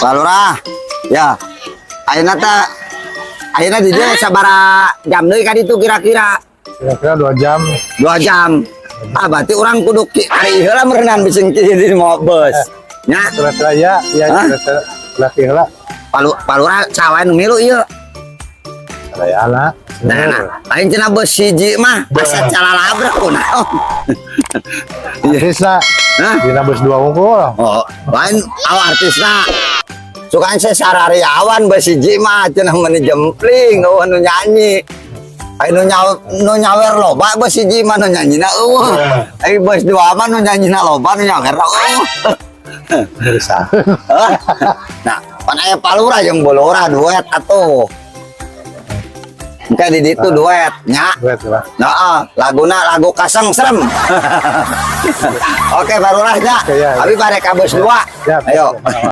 Pak Lurah. Ya. Ayeuna teh, ayeuna di dieu sabaraha jam deui ka ditu kira-kira? Kira-kira 2 jam. 2 jam. Ah, berarti urang kudu ki ari heula meureunan bising ki di mau bus. Nya. Kira-kira ya, ya. Hah? Kira-kira laki lah. Pak Lurah saha nu milu ieu? Ada anak. Nah, lain cenah bus hiji mah asa calalabrak kunaon. Artis lah. Hah? Dina bus dua unggul. Oh, lain aw artisna. Sukaan saya sarariawan bus hiji mah cenah meuni jempling euweuh nu nyanyi. Ai nu nyawer loba bus hiji mah, nu nyanyina euweuh. Ai bus dua mah nu nyanyina loba, nu nyawer euweuh. Bisa. Nah, pan aya Pak Lurah jeung Bu Lurah duet atuh. Engke di ditu duet nya. Duet lah. Nah, ah, laguna lagu kasang serem. Oke, Pak Lurah nya. Oke, ya, ya. Abi bade ka bus dua. Siap. Ayo.